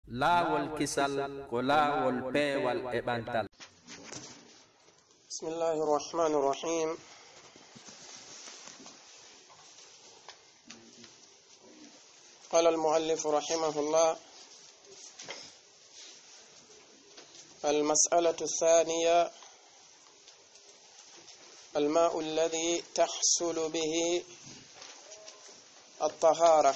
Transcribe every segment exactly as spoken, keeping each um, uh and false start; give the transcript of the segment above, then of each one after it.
Laawol kisal ko laawol peewal e ɓantal. بسم الله الرحمن الرحيم. قال المؤلف رحمه الله: المسألة الثانية: الماء الذي تحصل به الطهارة.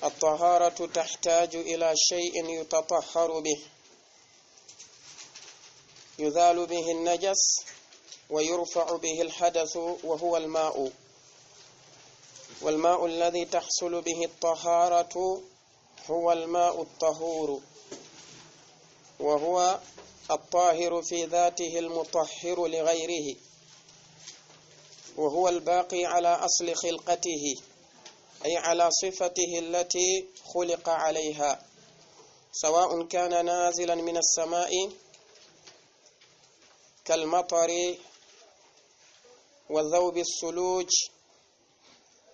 الطهارة تحتاج إلى شيء يتطهر به، يزال به النجس ويرفع به الحدث، وهو الماء. والماء الذي تحصل به الطهارة هو الماء الطهور، وهو الطاهر في ذاته المطهر لغيره، وهو الباقي على أصل خلقته، أي على صفته التي خلق عليها، سواء كان نازلا من السماء كالمطر وذوب الثلوج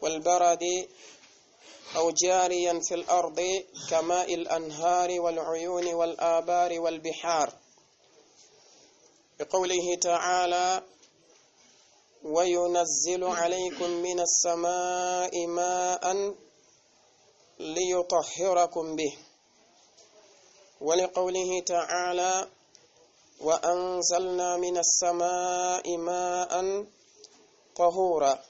والبرد، أو جاريا في الأرض كماء الأنهار والعيون والآبار والبحار، بقوله تعالى: وينزل عليكم من السماء ماء ليطهركم به، ولقوله تعالى: وأنزلنا من السماء ماء طهورا،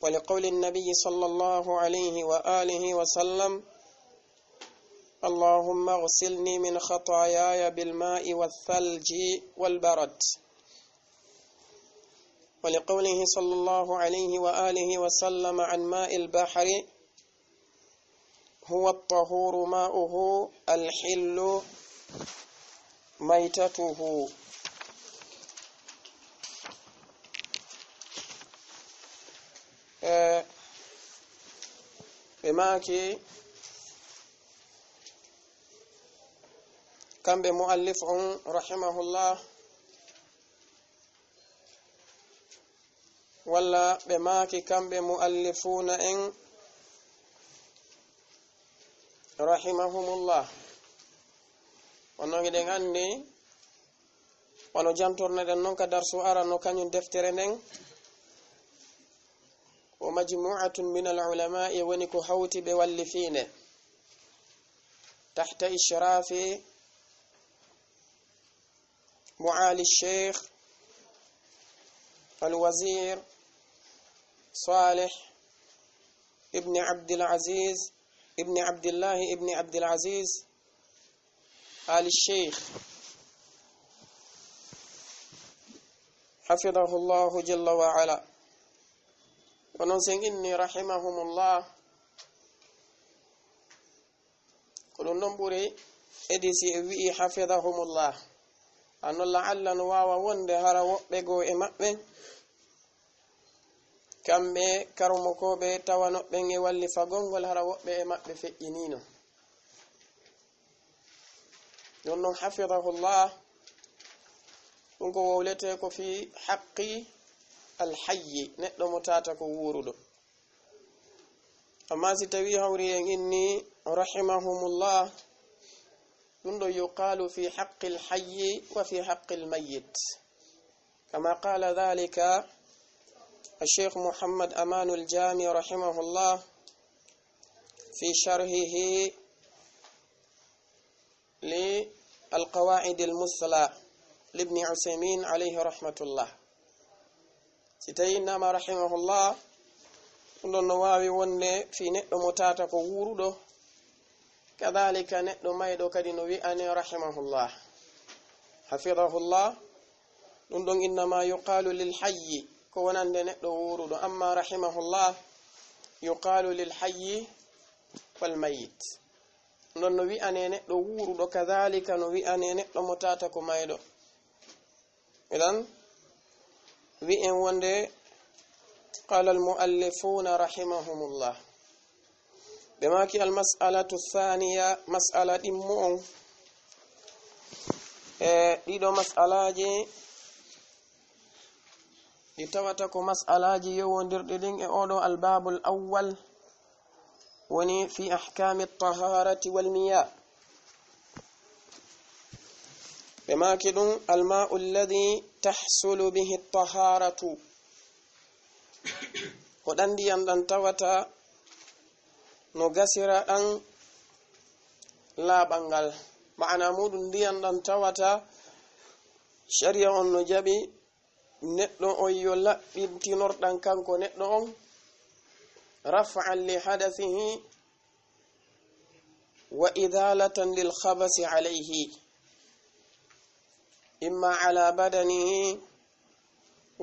ولقول النبي صلى الله عليه وآله وسلم: اللهم اغسلني من خطاياي بالماء والثلج والبرد، ولقوله صلى الله عليه وآله وسلم عن ماء البحر: هو الطهور ماؤه الحل ميتته. Eh, ɓe maaki, kamɓe muallif on, rahimahullah, walla ɓe maaki kamɓe muallifuuna en, rahimahumullah. Kono hiɗen anndi, wano jantorno ɗen non ka darsu arano, kañum deftere nden, ko majmu'atun min al ulama'i, woni ko hawti ɓe wallifii nde, tahta ishraafi معالي الشيخ الوزير صالح ابن عبد العزيز ابن عبد الله ابن عبد العزيز آل الشيخ، حفظه الله جل وعلا. Kono sen inni rahimahumullah, ko ɗum ɗon ɓuri, edi si en wi'i hafidahumullah. Anno la'alla no waawa wonde hara woɓɓe goo e maɓɓe, kamɓe karamokooɓe tawano ɓen e wallifagol ngol, hara woɓɓe e maɓɓe feƴƴiniino. Ɗum ɗon hafidahullah, ɗum ko wowletee ko fii haqqi alhayyi, neɗɗo mo tata ko wuuruɗo. Amma si tawi hawri en inni rahimahumullah, ɗum ɗo yuqalu fi haqqil hayyi wa fi haqqil mayyit. Kama qala dhalika al-Sheikh Muhammad Amanul Jami rahimahullah fi sharhihi li al-Qawaid al-Musla li Ibn Uthaymin alayhi rahmatullah. Si tawi innama rahimahullah, ɗum ɗon no waawi wonde fii neɗɗo mo tata ko wuuruɗo, kadhalika neɗɗo mayɗo kadi no wi'ane rahimahullah, hafidahullah. Ɗum ɗon innama yuqalu lil hayyi, ko wonande neɗɗo wuuruɗo, amma rahimahullah yuqalu lil hayyi wal mayyit. Ɗum ɗon no wi'ane neɗɗo wuuruɗo, kadhalika no wi'ane neɗɗo mo tata ko mayɗo. Idan, wi'en wonde qala al-muallifuna rahimahumullah. Ɓe maaki al-mas'alatu thaniya, mas'ala ɗimmo on. E ɗiɗo mas'alaji ɗi tawata ko mas'alaji yowondirɗi ɗin e oɗo al-babul awwal, Woni fi ahkami taharati wal miyah. Ɓe maaki ɗum alma'u alladhi tahsulu bihi taharatu. Ko ɗan ndiyan ɗan tawata no gasira ɗan laaɓal ngal. Ma'ana muɗum ndiyan ɗan tawata shari'a on no jaɓi neɗɗo on yo laɓɓintinor ɗan kanko neɗɗo on, raf'an li hadathihi wa idalatan lil khabasi alayhi, imma ala badanihi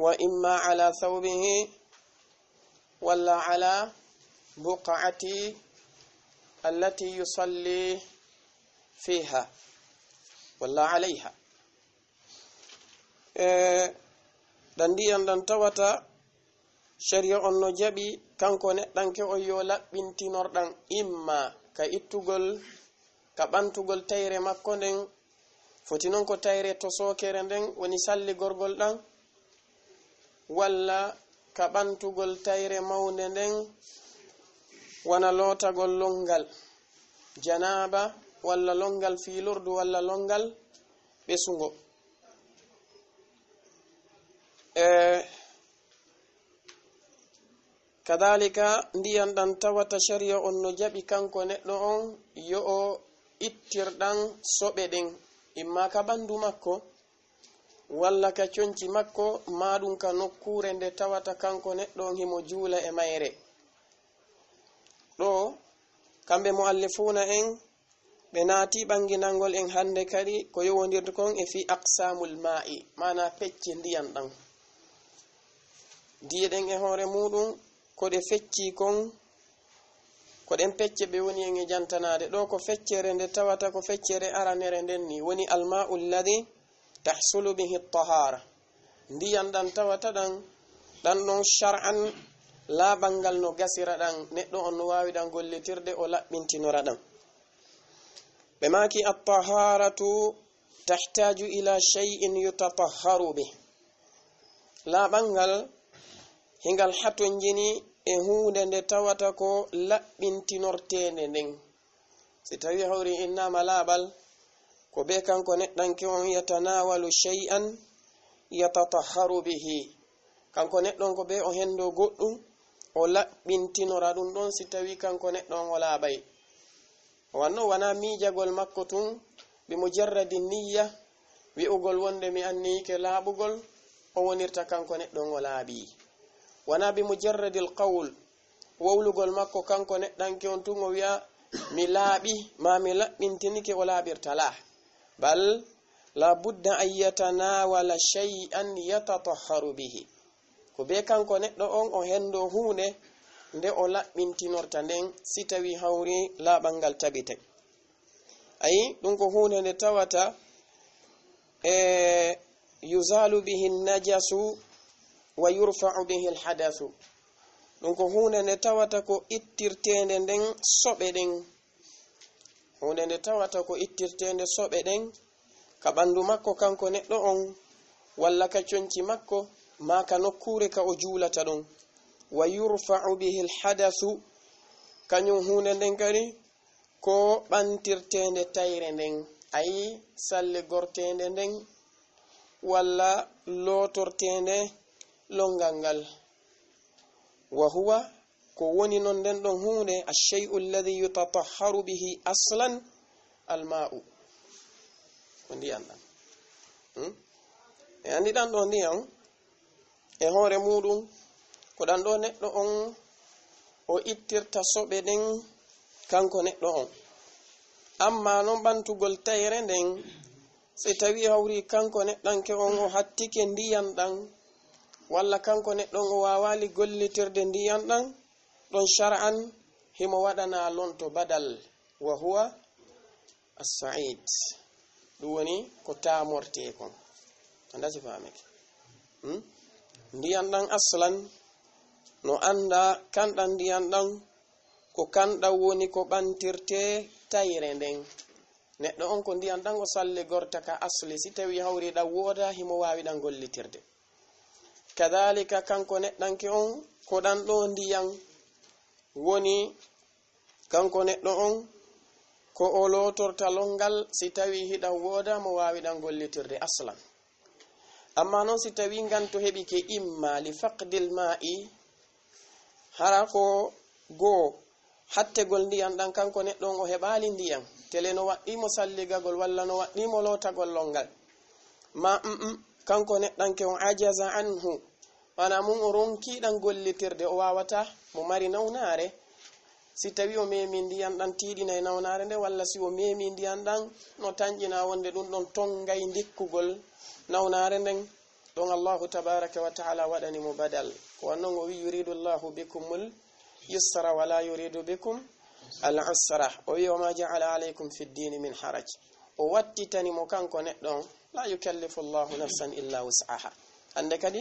wa imma ala thawbihi walla ala buq'ati allati yusalli fiha walla alayha. E ɗan ndiyan ɗan tawata shari'a on no jaɓi kanko neɗɗanke on yo laɓɓintinor ɗan, imma ka ittugol, ka ɓantugol tayre makko nden, foti non ko tayre to sookere nden woni salligorgol ɗan, walla ka ɓantugol tayre mawnde nden, wona lootagol longal janaaba, walla longal fiilordu, walla longal ɓesungo. E kadalika, ndiyan ɗan tawata shari'a on no jaɓi kanko neɗɗo on yo o ittir ɗan soɓe ɗen, imma ka ɓandu makko, walla ka conci makko, maa ɗum ka nokkuure nde tawata kanko neɗɗo on himo juula e mayre. Ɗo, kamɓe mu'allifuuna en, ɓe naati ɓanginangol en hannde kadi ko yowondirta kon e fii aqsaamul maa'i, maanaa pecce ndiyan ɗan. Ndiye ɗen e hoore muuɗum, ko ɗe feccii kon, ko ɗen pecce ɓe woni en e jantanaade. Ɗo ko feccere nde tawata ko feccere aranere nden ni, woni almaa'u alladhi tahsulu bihi tahaara. Ndiyan ɗan tawata ɗan, ɗan ɗon shar'an laaɓal ngal no gasira ɗan, neɗɗo on no waawi ɗan gollitirde, o laɓɓintinora ɗan. Ɓe maaki, at-taharatu tahtaju ila shay'in yutatahharu bih. Laaɓal ngal, hingal hatonjini e huunde nde tawata ko laɓɓintinorteende nden. Si tawi hawri innaama laaɓal, ko be kanko neɗɗanke on yatanawalu shay'an yatatahharu bihi. Kanko neɗɗo on ko be o hendo goɗɗum, o laɓɓintinora ɗum ɗon si tawi kanko neɗɗo on o laaɓay. Wanno wanaa miijagol makko tun, bi mujarradi niyya, wi'ugol wonde mi anniyike laaɓugol, o wonirta kanko neɗɗo on o laaɓi. Wanaa bi mujarradil qawl, wowlugol makko kanko neɗɗanke on tun o wi'a, mi laaɓi, maa mi laɓɓintinike, o laaɓirta laa. Bal, la budda an yatanawala shay'an yatatahharu bihi. Ko be kanko neɗɗo on o hendo huunde nde o laɓɓintinorta nden, si tawi hawri laaɓal ngal tabitay. Ayi, ɗum ko huunde nde tawata, e, yuzalu bihi najasu wa yurfa'u bihi alhadathu. Ɗum ko huunde nde tawata ko ittirteende nden soɓe ɗen. Huunde nde tawata ko ittirteende soɓe ɗen ka ɓandu makko kanko neɗɗo on, walla ka conci makko, maa ka nokkuure ka o juulata ɗon. Wa yurfa'u bihi alhadathu, kañum huunde nden kadi ko ɓantirteende tayre nden, ayi, salligorteende nden, walla lootorteende longal ngal. Wa huwa, ko woni non nden ɗon huunde, ash-shay'u alladhi yutatahharu bihi aslan, al-ma'u. Ko ndiyan ɗan. Hmm? E anndi ɗan ɗo ndiyan, e hoore muuɗum, ko ɗan ɗo neɗɗo on o ittirta soɓe ɗen kanko neɗɗo on. Amma non ɓantugol tayre nden, si tawi hawri kanko neɗɗanke on o hattike ndiyan ɗan, walla kanko neɗɗo on o waawaali gollitirde ndiyan ɗan, ɗon shar'an himo waɗanaa lonto badal, wa huwa as-sa'id. Ɗum woni ko taamortee kon. Anndaa si faamike. Hmm? Ndiyan ɗan aslan, no anndaa kan ɗan ndiyan ɗan, ko kan ɗan woni ko ɓantirtee tayre nden. Neɗɗo on ko ndiyan ɗan o salligorta ka asli, si tawi hawri ɗan woodaa, himo waawi ɗan gollitirde. Kadaalika kanko neɗɗanke on, ko ɗan ɗoo ndiyan woni Kanko neɗɗo on, ko o lootorta lonngal si tawii hiɗan wooda mo waawiɗan gollitirde aslan. Amma non si tawii ngan to heɓike imma li faqdil maa'i, hara ko goo, hattegol ndiyan ɗan, kanko neɗɗo on o heɓaali ndiyan, tele no waɗɗii mo salligagol walla no waɗɗii mo lootagol lonngal. Ma, mm, mm, kanko neɗɗanke on ajaza anhu, maanaa mun o ronkii ɗan gollitirde, o waawataa, mo mari nawnaare. Si tawii o meemii ndiyan ɗan tiiɗinay nawnaare nden, walla si o meemii ndiyan ɗan no tanƴinaa wonde ɗun ɗon tonngay ndikkugol nawnaare nden, ɗon Allaahu tabaaraka wa ta'aalaa waɗani mo badal. Ko wannon o wi'i, "Yuridu Allaahu bikumul yusra wa laa yuridu bikum al usra." O wi'i, "Wa maa ja'ala alaykum fid diini min haraj." O wattitani mo kanko neɗɗo on, "Laa yukallifu Allaahu nafsan illaa wus'ahaa." Hannde kadi,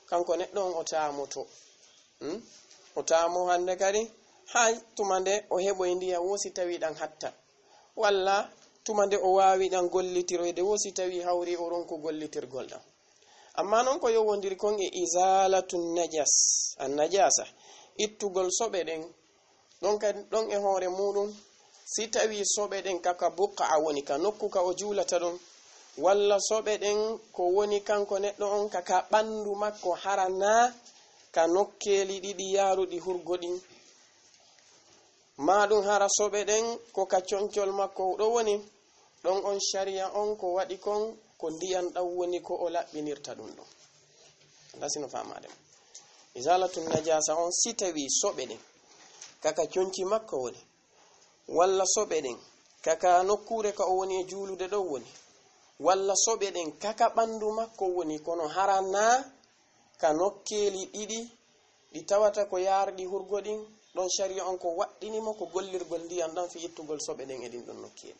kanko neɗɗo on o taamoto. Hmm? O taamoo hannde kadi, hay tuma nde o heɓoy ndiyan woo si tawii ɗan hatta. Walla tuma nde o waawi ɗan gollitiroyde woo si tawii hawrii o ronku gollitirgol ɗan. Amma non ko yowondiri kon e izalatu najas, an najasa, ittugol soɓe ɗen, ɗon kadi, ɗon e hoore muɗum, si tawii soɓe ɗen ka, ka buqa woni, ka nokku ka o juulata ɗon, walla soɓe ɗen ko woni kanko neɗɗo on ka, ka ɓandu makko hara naa ka nokkeeli ɗiɗi yaaruɗi hurgo ɗin, maa ɗum hara soɓe ɗen ko ka concol makko ɗo woni, ɗon on shari'a on ko waɗi kon ko ndiyan ɗan woni ko o laɓɓinirta ɗum ɗon. Nda sino faamaade mo. Izalatu najasa on si tawii soɓe ɗen ka, ka conci makko woni, walla soɓe ɗen ka, ka nokkuure ka o woni e juulude ɗon woni, walla soɓe ɗen ka, ka ɓandu makko woni, kono hara naa ka nokkeeli ɗiɗi ɗi tawata ko yaarɗi hurgo ɗin, ɗon shari'a on ko waɗɗini mo ko gollirgol ndiyan ɗan fii ittugol soɓe ɗen e ɗin ɗon nokkeeli.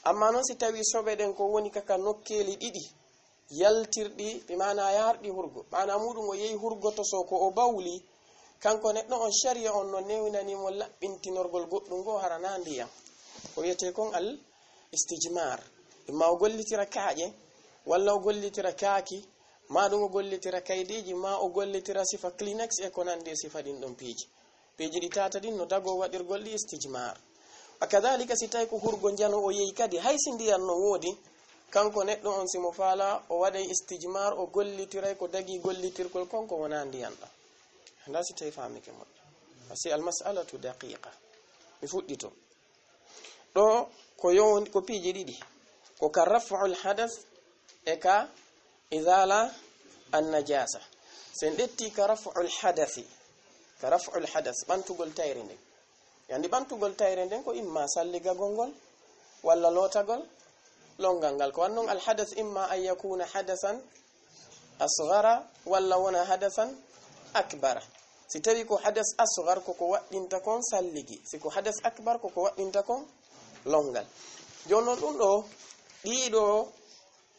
Amma non si tawii soɓe ɗen ko woni ka, ka nokkeeli ɗiɗi yaltirɗi, bi maanaa yaarɗi hurgo, maanaa muɗum o yehi hurgoto so ko o bawli, kanko neɗɗo on shari'a on no newnani mo laɓɓintinorgol goɗɗum goo hara naa ndiyan. Ko wiyetee kon al istijmar. Imma o gollitira kaaƴe, walla o gollitira kaaki, maa ɗum o gollitira kaydiiji, maa o gollitira sifa Kleenex e ko nanndi e sifa ɗin ɗon piiji. Piiji ɗi tata ɗin no dagoo waɗirgol ɗi istijmar. Wa kadhalika si tawi ko hurgo njano o yehi kadi, hay si ndiyan no woodi, kanko neɗɗo on si mo faala, o waɗay istijmar, o gollitiray ko dagii gollitirgol kon ko wonaa ndiyan ɗan. Nda si tawi faamike moƴƴo. Parce que al mas'alatu daqiqa. Mi fuɗɗito. Ɗo ko yo-, ko piiji ɗiɗi. Ko ka raf'ul hadas e ka izala an najasa. Sen ƴetti ka raf'ul hadasi. Ka raf'ul hadas, ɓantugol tayre nden. Yandi ɓantugol tayre nden ko imma salligagol ngol, walla lootagol, lonngal ngal. Ko wannon al hadas imma an yakuna hadasan asghara walla wona hadasan akbara. Si tawi ko hadas asghar ko ko waɗɗinta kon salligi, si ko hadas akbar ko ko waɗɗinta kon lonngal. Jooni non ɗum ɗo, ɗiɗo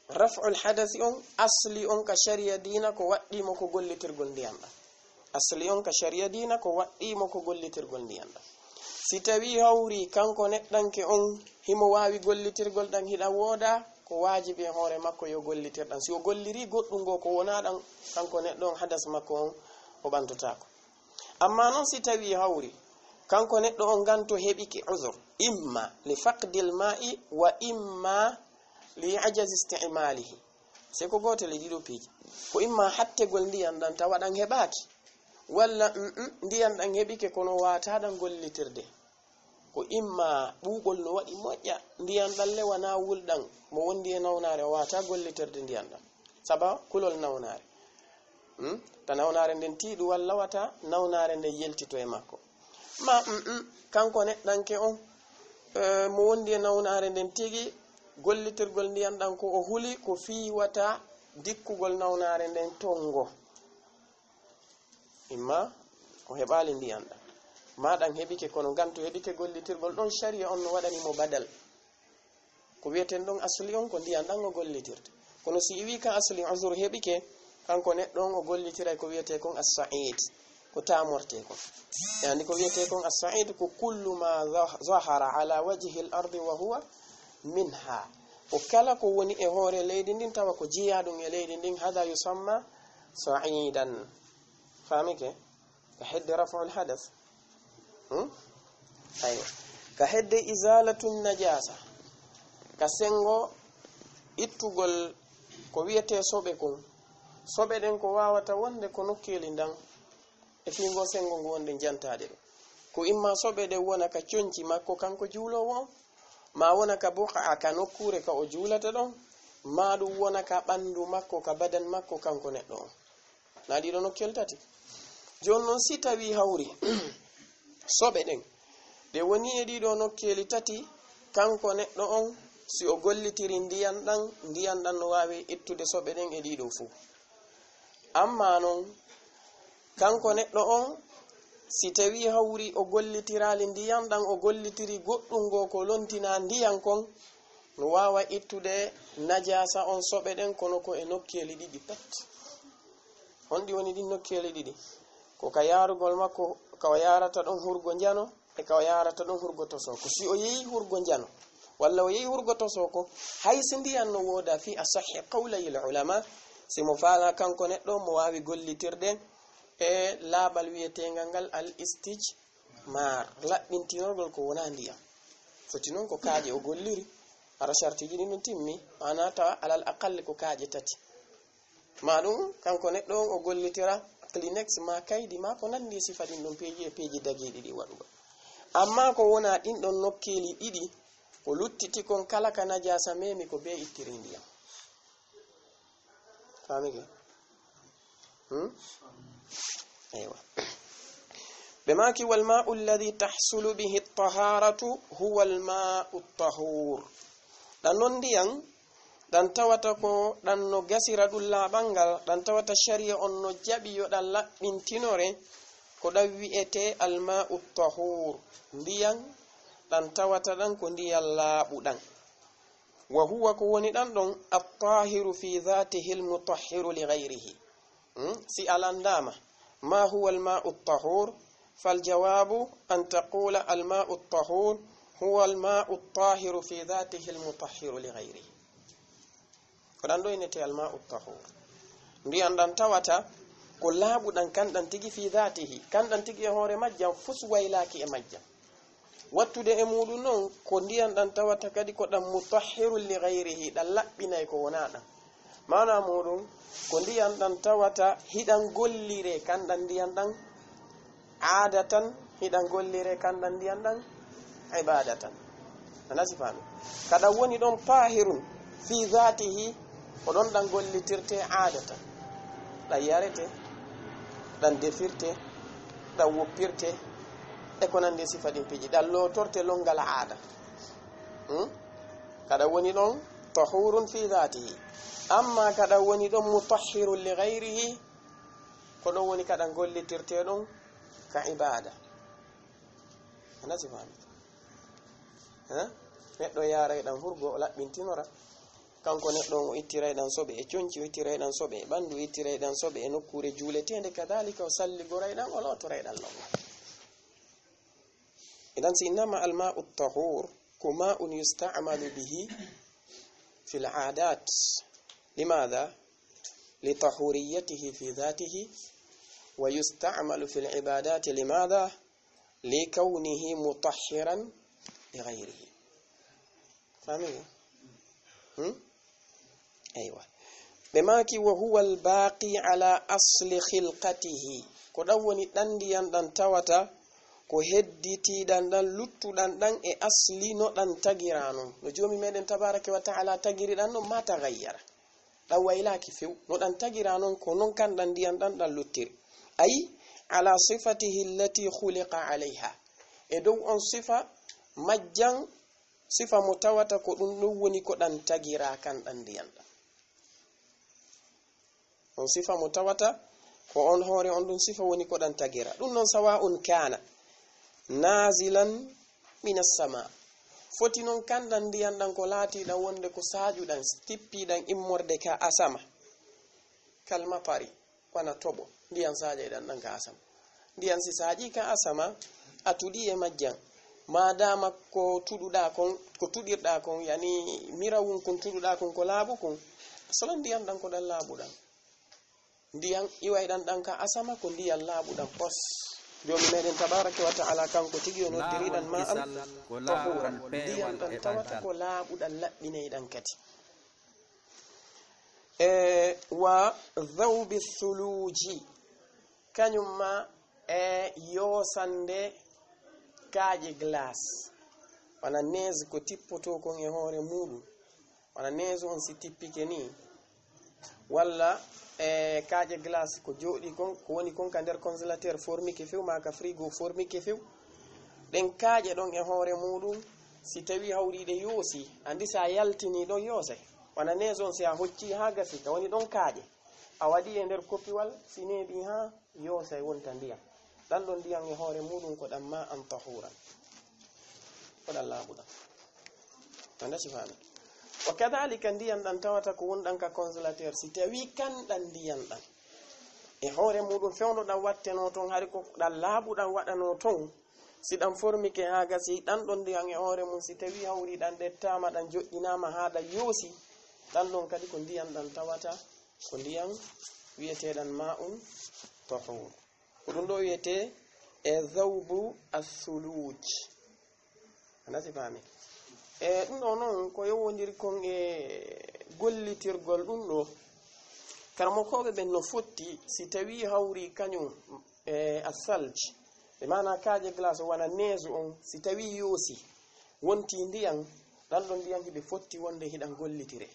raf'ul hadasi on, asli on ka shari'a diina ko waɗɗii mo ko gollitirgol ndiyan ɗan. Asli on ka shari'a diina ko waɗɗii mo ko gollitirgol ndiyan ɗan. Si tawi hawri kanko neɗɗanke on himo waawi gollitirgol ɗan hiɗa wooda, ko waajibi e hoore makko yo gollitir ɗan. Si o gollirii goɗɗum goo ko wonaa ɗan, kanko neɗɗo on hadas makko on o ɓantotaako. Amma non si tawi hawri kanko neɗɗo on ngan to heɓike uzur, imma li faqdil ma'i wa imma li ajazi isti'malihi. Sey ko gootel e ɗiɗo piiji. Ko imma hattegol ndiyan ɗan tawa ɗan heɓaaki, walla, mm, mm, ndiyan ɗan heɓike kono waataa ɗan gollitirde. Ko imma ɓuuɓol no waɗi moƴƴa, ndiyan ɗan le wanaa wulɗan, mo wondi e nawnaare o waataa gollitirde ndiyan ɗan. Saba kulol nawnaare. Hmm? Ta nawnaare nden tiiɗu walla wata nawnaare nden yeltito e makko. Ma, mm, mm, kanko neɗɗanke on, eh, mo wondi e nawnaare nden tigi, gollitirgol ndiyan ɗan ko o huli, ko fii wata dikkugol nawnaare nden tonngo. Imma o heɓaali ndiyan ɗan. Ma ɗan heɓike, kono ngan to heɓike gollitirgol ɗon, shari'a on no waɗani mo badal. Ko wiyeten ɗon asli on ko ndiyan ɗan o gollitirta. Kono si iwi ka asli uzur heɓike, kanko neɗɗo on o gollitiray ko wiyete kon as-sa'id, ko taamorte kon. Yani ko wiyete kon as-sa'id ko kullu ma zah-, zahara ala wajhi al-ardi wa huwa minha. Ko kala ko woni e hoore leydi ndin tawa ko jeyaa ɗum e leydi ndin, hada yusamma sa'idan. Faamike? Ka hedde raf'ul hadas. Hmm? Aywa. Ka hedde izalatu najasa, ka sengo ittugol ko wiyetee soɓe kon. Soɓe ɗen ko waawata wonde ko nokkeeli ndan e fii ngoo sengo ngu wonɗen jantaade ɗoo. Ko imma soɓe ɗen wona ka conci makko kanko juuloowo on, maa wona ka buqaa, ka nokkuure ka o juulata ɗon, maa ɗum wona ka ɓanndu makko, ka badan makko kanko neɗɗo on. Naa ɗii ɗoo nokkeeli tati? Jooni non, si tawii hawri soɓe ɗen, ɗe wonii e ɗii ɗoo nokkeeli tati, kanko neɗɗo on, si o gollitiri ndiyan ɗan, ndiyan ɗan no waawi ittude soɓe ɗen e ɗii ɗoo fow. Ammaa non, kanko neɗɗo on, si tawii hawri o gollitiraali ndiyan ɗan, o gollitiri goɗɗun goo ko lontinaa ndiyan kon, no waawa ittude najaasa on soɓe ɗen, kono ko e nokkeeli ɗiɗi pet. Honɗi woni ɗin nokkeeli ɗiɗi? Ko ka yaarugol makko, ka o yaarata ɗon hurgo njano, e ka o yaarata ɗon hurgo tosooko. Si o yehi hurgo njano, walla o yehi hurgo tosooko, hay si ndiyan no woodaa fii asahhi qawlayil ulama, si mo faalaa kanko neɗɗo, mo waawi gollitirde e laaɓal wiyeteengal ngal al istijmar, laɓɓintinorgol ko wonaa ndiyan. Foti non ko kaaƴe o golliri, hara shartiiji ɗin ɗon timmi, maanaa tawa alal aqalli ko kaaƴe tati. Maa ɗum, kanko neɗɗo on o gollitira Kleenex, maa kaydi, maa ko nanndi e sifa ɗin ɗon peeji e peeji dagiiɗi ɗi waɗugo. Ammaa ko wonaa ɗin ɗon nokkeeli ɗiɗi, ko luttiti kon kala ka najaasa meemi ko bee ittiri ndiyan. Faamike? Hmm? Eywa. Ɓe maaki, "Wal ma'u alladhi tahsulu bihi at-taharatu huwa al-ma'u at-tahur." Ɗan non ndiyan ɗan tawata ko ɗan no gasira ɗun laaɓal ngal, ɗan tawata shari'a on no jaɓi yo ɗan laɓɓintinore, ko ɗan wi'etee al-ma'u at-tahur, ndiyan ɗan tawata ɗan ko ndiyan laaɓuɗan. Wa huwa, ko woni ɗan ɗon, at-tahiru fi dhatihi al-mutahhiru li ghayrihi. Hmm? Si a lanndaama, "Ma huwa al-ma'u at-tahur?" Fal jawabu an taqula, "Al-ma'u at-tahur huwa al-ma'u at-tahiru fi dhatihi al-mutahhiru li ghayrihi." Ko ɗan ɗoo innetee al-ma'u at-tahur. Ndiyan ɗan tawata ko laaɓuɗan kan ɗan tigi fi dhatihi, kan ɗan tigi e hoore majjan, fus waylaaki e majjan. Wattude e muuɗum non, ko ndiyan ɗan tawata kadi ko ɗan mutahhirun li ghayrihi, ɗan laɓɓinay ko wonaa ɗan. Maanaa muuɗum, ko ndiyan ɗan tawata hiɗan golliree kan ɗan ndiyan ɗan aadatan, hiɗan golliree kan ɗan ndiyan ɗan ibaadatan. A nasi faami? Ka ɗan woni ɗon tahirun fi dhatihi, ko ɗon ɗan gollitirtee aadatan. Ɗan yaretee, ɗan defirtee, ɗan woppirtee, e ko nanndi e sifa ɗin piiji, ɗan lootortee lonngal aada. Hmm? Ka ɗan woni ɗon tahurun fi dhatihi. Ammaa ka ɗan woni ɗon mutahhirun li ghayrihi, ko ɗon woni ka ɗan gollitirtee ɗon ka ibaada. A nasi faami? Ha? Neɗɗo yaaray ɗan hurgo, o laɓɓintinora. Kanko neɗɗo on, o ittiray ɗan soɓe e conci, o ittiray ɗan soɓe e ɓanndu, o ittiray ɗan soɓe e nokkuure juuleteende, kadhalika o salligoray ɗan, o lootoray ɗan lonngal. Idan si innama al-ma'u at-tahur, ko ma'un yusta'malu bihi fil 'adat. Limadha? Li tahuriyatihi fi dhatihi, wa yusta'malu fil 'ibadati. Limadha? Li kawnihi mutahhiran li ghayrihi. Faami? Hmm? Eywa. Ɓe maaki, "Wa huwa al-baqi ala asli khilqatihi." Ko ɗan woni ɗan ndiyan ɗan tawata ko hedditiiɗan ɗan, luttuɗan ɗan e asli no ɗan tagiraa non. No Joomi meɗen tabaraka wa ta'ala tagiri ɗan non, ma taghayyara. Ɗan waylaaki few. No ɗan tagiraa non, ko non kan ɗan ndiyan ɗan ɗan luttiri. Ay, ala sifatihi allati khuliqa alayha. E dow on sifa majjan, sifa mo tawata ko ɗun ɗon woni ko ɗan tagiraa kan ɗan ndiyan ɗan. On sifa mo tawata ko on hoore on ɗun sifa woni ko ɗan tagiraa. Ɗun non sawa'un kana nazilan minas sama. Foti non kan ɗan ndiyan ɗan ko laatiiɗan wonde ko saaƴuɗan, tippiiɗan immorde ka asama. Kal matari, wano toɓo, ndiyan saaƴayɗan ɗan ka asama. Ndiyan si saaƴii ka asama, a tuɗii e majjan. Maadaama ko tuɗuɗaa kon, ko tuɗirɗaa kon, yani mirawun kun tuɗuɗaa kun ko laaɓu kun, asalan ndiyan ɗan ko ɗan laaɓuɗan. Ndiyan iwayɗan ɗan ka asama ko ndiyan laaɓuɗan pos. Joomi meɗen tabaraka wa ta'ala kanko tigi o noddiriɗan ma an tahuran, ndiyan ɗan tawata ko laaɓuɗan, laɓɓineyɗan kadi. E wa dhawbi thuluji, kañum ma e yoosande kaaƴe glace, wona neige ko tippoto kon e hoore muɗum, wona neige on si tippike ni, walla e kaaƴe glace ko jooɗi kon, ko woni kon ka nder congélateur, formike few, maa ka frigo formike few. Ɗen kaaƴe ɗon e hoore muɗum, si tawi hawriɗe yoosi, andi sa yaltini ɗon yoosay. Wona neige on si a hocci haa gasi, ka woni ɗon kaaƴe. A waɗi e nder koppiwal, si neeɓi haa yoosay wonta ndiyan. Ɗan ɗon ndiyan e hoore muɗum ko ɗan ma an tahuran. Ko ɗan laaɓuɗan. Anda si faami. Wa kadhalika ndiyan ɗan tawata ko wonɗan ka congélateur, si tawi kan ɗan ndiyan ɗan e hoore muɗum fewndo ɗan watteno ton, hari ko ɗan laaɓuɗan waɗano ton, si ɗan formike haa gasi, ɗan ɗon ndiyan e hoore mum, si tawi hawri ɗan ɗettaama, ɗan joƴƴinaama haa ɗan yoosi, ɗan ɗon kadi ko ndiyan ɗan tawata, ko ndiyan wi'eteeɗan ma'un tahur. Ko ɗum ɗo wiyetee e dhawbu athuluj. Anda si faami. E ɗum ɗo noon ko yowondiri kon e gollitirgol ɗum ɗo. Karamokooɓe ɓen no fotti si tawi hawri kañum e asalj, ɓe maana kaaƴe glace o wona neige on, si tawi yoosi, wonti ndiyan, ɗan ɗon ndiyan hiɓe fotti wonde hiɗan gollitire.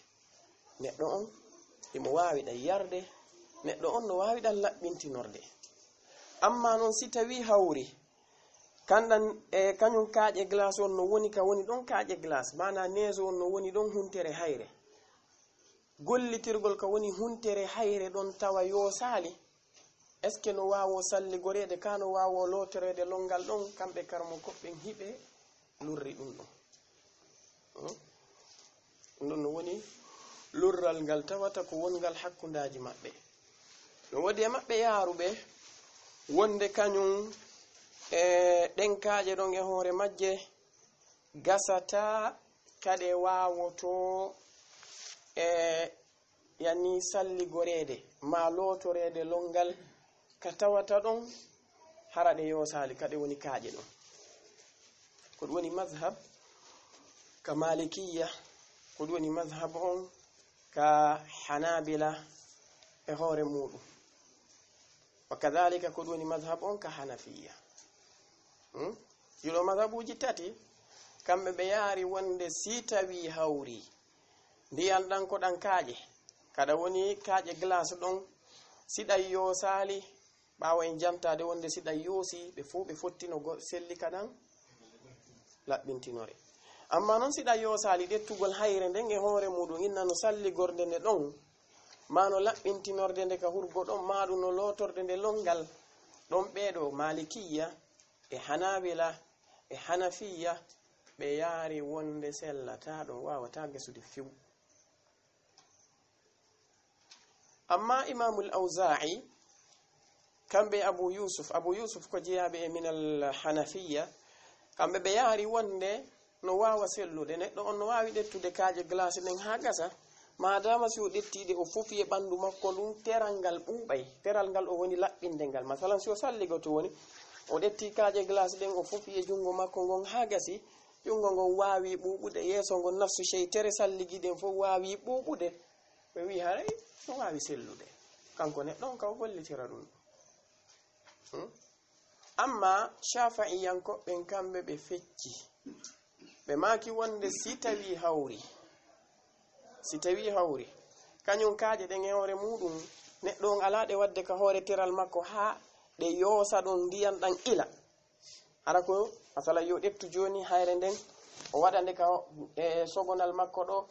Neɗɗo on himo waawi ɗan yarde, neɗɗo on no waawi ɗan laɓɓintinorde. Amma noon si tawi hawri, kanɗan e kañum kaaƴe glace on no woni ka woni ɗon kaaƴe glace, maana neige on no woni ɗon huntere hayre. Gollitirgol ka woni huntere hayre ɗon tawa yoosaali, est-ce que no waawo salligoreede, ka no waawo lootoreede longal ɗon, kamɓe karamokooɓe ɓen hiɓe lurri ɗum ɗon. Hmm? Ɗum ɗon no woni lurral ngal tawata ko wongal hakkundaaji maɓɓe. No woodi e maɓɓe yaaruɓe wonde kañum e ɗen kaaƴe ɗon e hoore majje gasata kaɗe waawoto e yani salligoreede maa lootoreede longal ka tawata ɗon hara ɗe yoosaali, ka ɗe woni kaaƴe ɗon. Ko ɗum woni mazhab ka Malikiyya, ko ɗum woni mazhab on ka Hanabila e hoore muɗum. Wa kadhalika ko ɗum woni mazhab on ka Hanafiyya. Hmm? Ɗiɗo mazhabuuji tati, kamɓe ɓe yaari wonde si tawi hawri ndiyan ɗan ko ɗan kaaƴe, kaɗa woni kaaƴe glace ɗon, si ɗan yoosaali, ɓaawo en jantaade wonde si ɗan yoosi, ɓe fow ɓe fottino go-, selli ka ɗan laɓɓintinore. Amma non si ɗan yoosaali, ɗettugol hayre nden e hoore muɗum inna no salligorde nde ɗon, maa no laɓɓintinorde nde ka hurgo ɗon, maa ɗum no lootorde nde longal ɗon, ɓee ɗo Malikiyya e Hanabila e Hanafiyya, ɓe yaari wonde sellataa ɗum, waawataa gasude few. Amma Imaamul Awzaa'i, kamɓe Abu Yusuf, Abu Yusuf ko jeyaaɓe e minal Hanafiyya, kamɓe ɓe yaari wonde no waawa sellude. Neɗɗo on no waawi ɗettude kaaƴe glace ɗen haa gasa, maadaama si o ɗettii ɗe, o fofi e ɓanndu makko ndun, teral ngal ɓuuɓay. Teral ngal o woni laɓɓinde ngal. Masalan, si o salligoto woni, o ɗettii kaaƴe glace ɗen, o fofi e junngo makko ngon haa gasi, junngo ngon waawi ɓuuɓude, yeeso ngon nafsu sey tere salligi ɗen fof waawi ɓuuɓude. Ɓe wi'i haray no waawi sellude. Kanko neɗɗo on ka o gollitira ɗum. Hmm? Amma Shafi'iyankoɓe ɓen kamɓe ɓe fecci. Ɓe maaki wonde si tawi hawri, si tawi hawri, kañum kaaƴe ɗen e hoore muɗum, neɗɗo on alaa ɗe waɗde ka hoore teral makko haa ɗe yoosa ɗon ndiyan ɗan ila. Hara ko, masala, yo ƴettu jooni hayre nden, o waɗa nde ka, e, sogonal makko ɗo,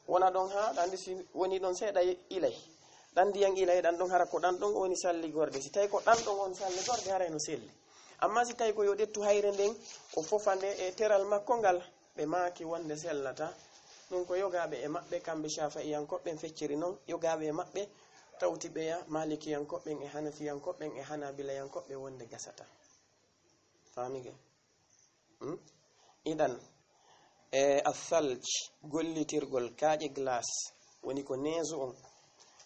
wona ɗon haa, ɗan si woni ɗon seeɗa ilay. Ɗan ndiyan ilay, ɗan ɗon hara ko ɗan ɗon woni salligorde. Si tawi ko ɗan ɗon woni salligorde, haray no selli. Amma si tawi ko yo ƴettu hayre nden, o fofa nde e teral makko ngal, ɓe maaki wonde sellata. Ɗum ko yogaaɓe e maɓɓe, kamɓe Shafi'iyankoɓe ɓen fecciri non, yogaaɓe e maɓɓe tawti ɓeya Malikiyankoɓe ɓen e Hanafiyankoɓe ɓen e Hanabilayankoɓe ɓen wonde gasata. Faamike? Hmm? Idan, e asalj, gollitirgol kaaƴe glace, woni ko neige on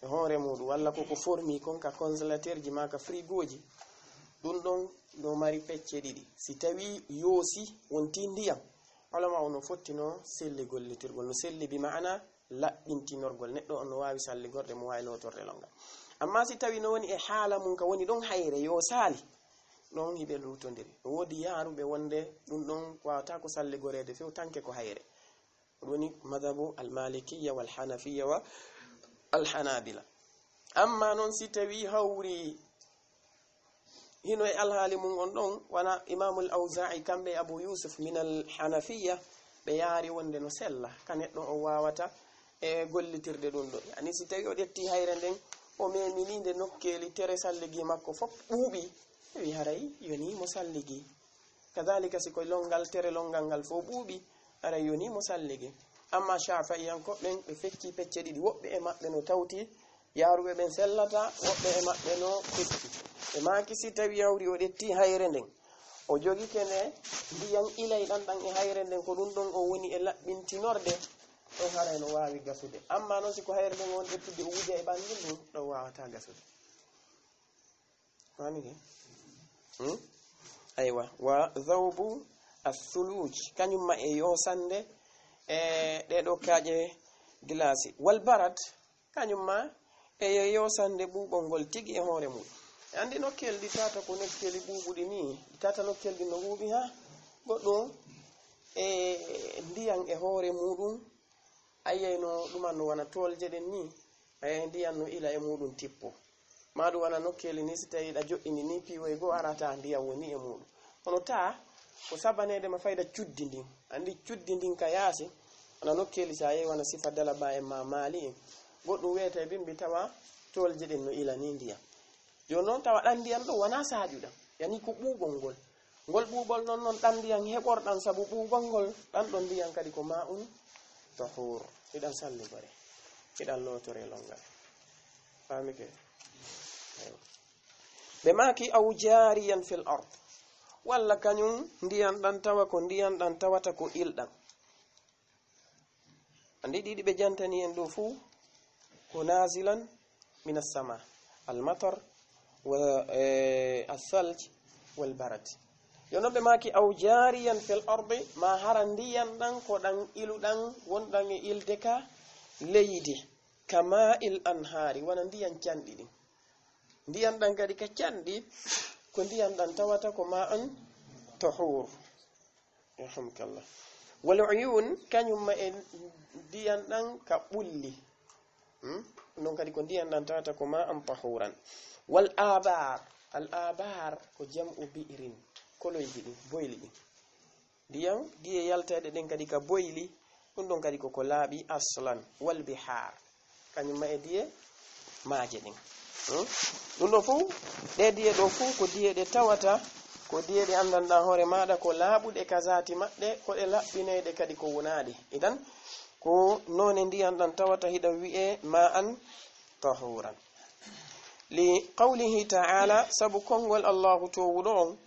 e hoore muɗum, walla ko ko formi kon ka congélateur ji maa ka frigo ji, Ɗum ɗon no mari pecce ɗiɗi. Si tawi yoosi wonti ndiyam, ulama o no fottino selli gollitirgol, no selli bi ma'ana laɓɓintinorgol. Neɗɗo on no waawi salligorde, mo waawi lootorde longal. Amma si tawi no woni e haala mum ka woni ɗon hayre yoosaali, ɗon hiɓe luutondiri. No woodi yaaruɓe wonde ɗum ɗon waawata ko salligoreede few tanke ko hayre. Ɗum woni madhabu al-Malikiyya wal Hanafiyya wa al-Hanabila. Amma non si tawi hawri hino e alhaali mum on ɗon, wana Imamul Awza'i, kamɓe Abu Yusuf min al Hanafiyya, ɓe yaari wonde no sella, ka neɗɗo o waawata e gollitirde ɗum ɗo. Yani si tawi o ƴetti hayre nden, o memini nde nokkeeli tere salligi makko fof ɓuuɓi, wi haray yoni mo salligi. Kadhalika si ko longal, tere longal ngal fof ɓuuɓi, haray yoni mo salligi. Amma Shafi'iyankoɓe ɓen, ɓe fecci pecce ɗiɗi, woɓɓe e maɓɓe no tawti yaaruɓe ɓen sellata, woɓɓe e maɓɓe no fecci. Ɓe maaki si tawi hawri o ƴetti hayre nden, o jogike nde, ndiyan ilay ɗan ɗan e hayre nden, ko ɗum ɗon o woni e laɓɓintinorde, ɗon haray no waawi gasude. Amma non si ko hayre nden o ƴettudi o wuja e ɓandu ndun, ɗon waawata gasude. Faami ke? Hmm? Aywa, wa dhawbu athuluj, kañum ma e yoosande e ɗee ɗoo kaaƴe gilaasi. Wal barad, kañum ma e yoosande ɓuuɓol ngol tigi e hoore mum. E anndi nokkeeli ɗi tata ko nokkeeli ɓuuɓuɗi nii, ɗi tata nokkeeli ɗi no ɓuuɓi haa goɗɗum e ndiyan e hoore muɗum. Ayyay no ɗuman no wona toolje ɗen nii, ayyay ndiyan no ila e muɗum tippo. Maa ɗum wona nokkeeli nii, si tawii ɗa joɗɗini nii, piiwoy goo arata ndiyan woni e muɗum. Kono taa ko sabaneede ma fayda cuddi ndin. Anndi cuddi ndin ka yaasi, wona nokkeeli si a yehi wona sifa dalaba en maa maali en. Goɗɗum weete bimbi tawa toolje ɗen no ila nii ndiyan. Jooni noon tawa ɗan ndiyan ɗo wona saaƴuɗan. Yani ko ɓuuɓol ngol. Ngol ɓuuɓol noon, noon ɗan ndiyan heɓorɗan sabu ɓuuɓol ngol, ɗan ɗon ndiyan kadi ko ma'un tahur. Hiɗan salligore. Hiɗan lootore longal. Faami ke? Aywa. Ɓe maaki aw jaariyan fil ard. Walla kañum ndiyan ɗan tawa ko ndiyan ɗan tawata ko ilɗan. Anndi ɗiɗi ɓe jantani en ɗo fuu ko nazilan min as-sama, al-matar wa, eh, as-salj wal barad. Yo non ɓe maaki aw jaariyan fil ardi, ma hara ndiyan ɗan ko ɗan iluɗan wonɗan e ilde ka leydi, kama il anhaari, wona ndiyan canɗi ɗin. Ndiyan ɗan kadi ka canɗi, ko ndiyan ɗan tawata ko ma'an tahur. Yarhamukallah. Wal uyun, kañum ma e ndiyan ɗan ka ɓulli. Hmm? Non kadi ko ndiyan ɗan tawata ko ma'an tahuran. Wal abar, al abar ko jam'u bi'rin, koloyji ɗin, boyli ɗin. Ndiyan, diye yaltayɗe ɗen kadi ka boyli, ɗum ɗon kadi ko ko laaɓi aslan, wal bihar. Kañum ma e diye maaje ɗen. Hmm? Ɗum ɗo fof, ɗe diye ɗo fof ko diye ɗe tawata, ko diye ɗe anndanɗaa hoore maaɗa, ko laaɓuɗe ka zaati maɗɗe, ko ɗe laɓɓineyɗe kadi ko wonaaɗe. Idan, ko noone ndiyan ɗan tawata hiɗa wi'e ma'an tahuran. Li qawlihi ta'ala, sabu konngol Allahu toowuɗo on,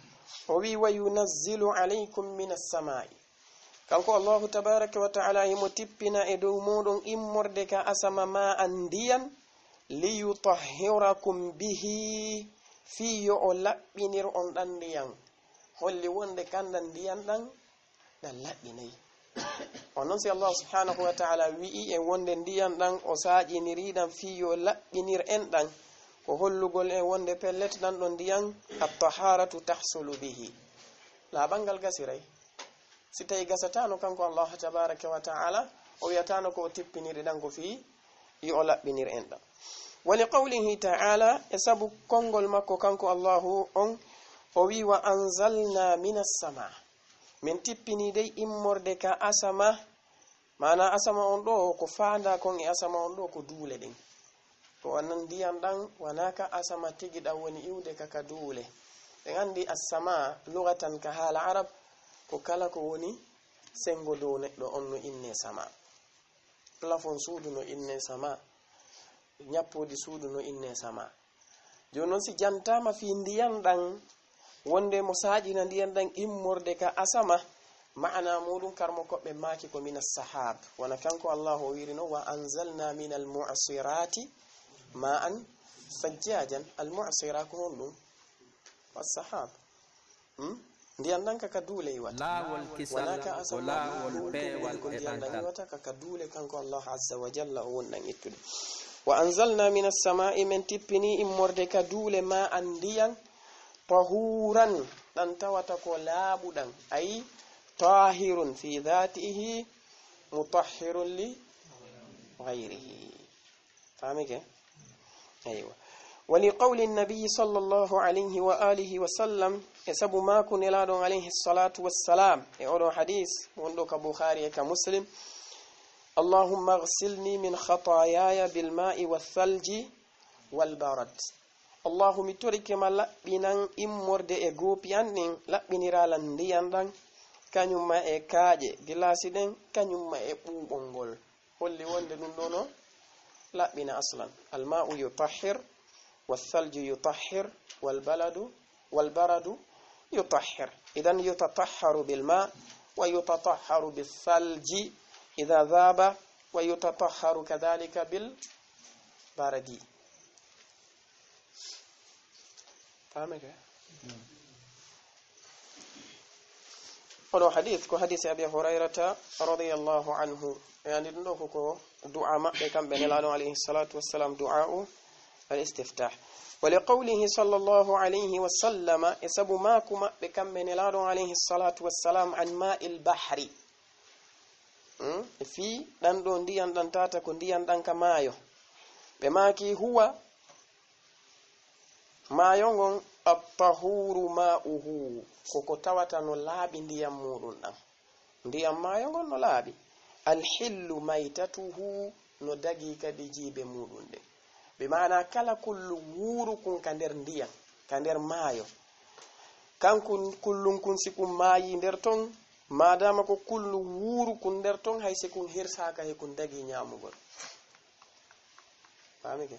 o wi'i, "Wa yunazzilu alaykum minas samaa'i." Kanko Allahu tabaraka wa ta'ala himo tippina e dow mooɗon immorde ka asama ma an ndiyan, "Li yutahhirakum bihi", fii yo o laɓɓinir on ɗan ndiyan. Holli wonde kanɗan ndiyan ɗan ɗan laɓɓinay. On non si Allah subhanahu wa ta'ala wi'i en wonde ndiyan ɗan o saaƴiniri ɗan fii yo laɓɓinir en ɗan, ko hollugol en wonde pellet ɗan ɗon ndiyan at-taharatu tahsulu bihi. Laaɓal ngal gasiray. Si tawi gasataano kanko Allah tabaraka wa ta'ala, o wi'ataano ko o tippiniri ɗan ko fii yo o laɓɓinir en ɗan. Wa li qawlihi ta'ala, e sabu konngol makko kanko Allahu on, o wi'i, "Wa anzalna minas sama." Min tippini dey immorde ka asama, maana asama on ɗo, ko faanda kon e asama on ɗo, ko duule ɗen. Ko wannan ndiyan ɗan, wana ka asama tigi ɗan woni iwde ka, ka duule. Ɓen anndi assama, lugatan ka haala Arab, ko kala ko woni senngo dow neɗɗo on no inne sama. Plafond suudu no inne sama. Ñappoodi suudu no inne sama. Jooni noon, si jantaama fii ndiyan ɗan, wonde mo saaƴina ndiyan ɗan immorde ka asama, maana muuɗum karmo koɓɓe maaki ko mina sahab. Wona kanko Allahu o wiiri noon, "Wa anzalna minal mu'sirati ma'an sajjajan." Al mu'sira ko honɗum? Assahab. Hmm? Ndiyan ɗan ka ka duule iwata. Laawol kisal wonaa ka ko asamaaji laawol duule, peewal ko e ndiyan ɗan ɓantal iwata ka ka duule kanko Allah azza wa jalla o woni ɗan ittude. Wa anzalna minas samaa'i, men tippini immorde ka duule ma an ndiyan, tahuran, ɗan tawata ko laaɓuɗan, ay tahirun fi dhatihi, mutahhirun li ghayrihi. Faamike? Eywa. Wa li qawli nabi sallallahu alayhi wa alihi wa sallam, e sabu maaku Nelaaɗo on alayhi salatu wassalam, e oɗo hadis, wonɗo ka Bukhari e ka Muslim, "Allahumma ighsilni min khataayaya bil maa'i wal thalji wal barad." Allahu, mi torike ma laɓɓinan immorde e goopi an ɗin, laɓɓiniraa lan ndiyan ɗan, kañum ma e kaaƴe gilaasi ɗen, kañum ma e ɓuuɓol ngol. Holli wonde ɗum ɗo no laɓɓina aslan. Al ma'u yutahhir, wal thalju yutahhir, wal baladu, wal baradu yutahhir. Idan yutatahharu bil ma, wa yutatahharu bis thalji idha dhaba, wa yutatahharu kadhalika bil baradi. Faamike? Oɗo hadis ko hadisi Abi Hurayrata radiyallahu anhu. E andi ɗum ɗo ko, ko du'a maɓɓe kamɓe Nelaaɗo alayhi salatu wassalam, du'a'u al istiftah. Wa li qawlihi sallallahu alayhi wa sallama, e sabu maaku maɓɓe kamɓe Nelaaɗo alayhi salatu wassalam, an ma'il bahri. Hmm? E fii ɗan ɗo ndiyan ɗan tata ko ndiyan ɗan ka maayo. Ɓe maaki huwa Maayo ngon, "At-tahuru ma'uhu," ko ko tawata no laaɓi ndiyan muuɗum ɗan. Ndiyan maayo ngon no laaɓi. "Al-hillu maytatuhu," no dagii kadi jiibe muuɗum ɗen. Bi maana kala kullu wuuru kun ka nder ndiyan, ka nder maayo. Kankun kullun kun si kun maayi nder ton, maadaama ko kullu wuuru kun nder ton, hay si kun hirsaaka he kun dagii ñaamugol. Faamike?